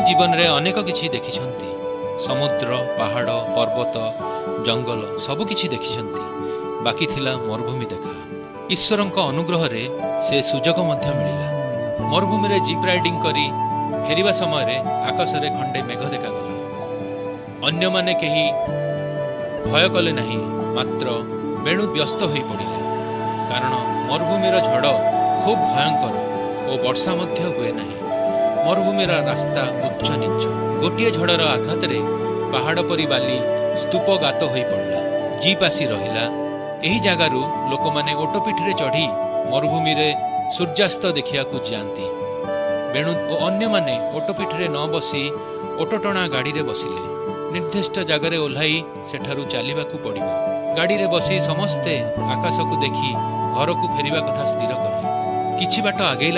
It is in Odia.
ଜୀବନରେ ଅନେକ କିଛି ଦେଖିଛନ୍ତି। ସମୁଦ୍ର, ପାହାଡ଼, ପର୍ବତ, ଜଙ୍ଗଲ ସବୁ କିଛି ଦେଖିଛନ୍ତି। ବାକି ଥିଲା ମରୁଭୂମି ଦେଖା। ଈଶ୍ୱରଙ୍କ ଅନୁଗ୍ରହରେ ସେ ସୁଯୋଗ ମଧ୍ୟ ମିଳିଲା। ମରୁଭୂମିରେ ଜିପ୍ ରାଇଡିଂ କରି ଫେରିବା ସମୟରେ ଆକାଶରେ ଖଣ୍ଡେ ମେଘ ଦେଖାଗଲା। ଅନ୍ୟମାନେ କେହି ଭୟ କଲେ ନାହିଁ, ମାତ୍ର ବେଣୁ ବ୍ୟସ୍ତ ହୋଇପଡ଼ିଲେ, କାରଣ ମରୁଭୂମିର ଝଡ଼ ଖୁବ୍ ଭୟଙ୍କର ଓ ବର୍ଷା ମଧ୍ୟ ହୁଏ ନାହିଁ। ମରୁଭୂମିର ରାସ୍ତା ଉଚ୍ଚ ନିଚ। ଗୋଟିଏ ଝଡ଼ର ଆଘାତରେ ପାହାଡ଼ ପରି ବାଲି ସ୍ତୂପ ଗାତ ହୋଇପଡ଼ିଲା। ଜିପ୍ ଆସି ରହିଲା। ଏହି ଜାଗାରୁ ଲୋକମାନେ ଓଟ ପିଠିରେ ଚଢ଼ି ମରୁଭୂମିରେ ସୂର୍ଯ୍ୟାସ୍ତ ଦେଖିବାକୁ ଯାଆନ୍ତି। ବେଣୁ ଓ ଅନ୍ୟମାନେ ଓଟ ପିଠିରେ ନ ବସି ଓଟଟଣା ଗାଡ଼ିରେ ବସିଲେ। ନିର୍ଦ୍ଦିଷ୍ଟ ଜାଗାରେ ଓହ୍ଲାଇ ସେଠାରୁ ଚାଲିବାକୁ ପଡ଼ିବ। ଗାଡ଼ିରେ ବସି ସମସ୍ତେ ଆକାଶକୁ ଦେଖି ଘରକୁ ଫେରିବା କଥା ସ୍ଥିର କଲେ। କିଛି ବାଟ ଆଗେଇଲା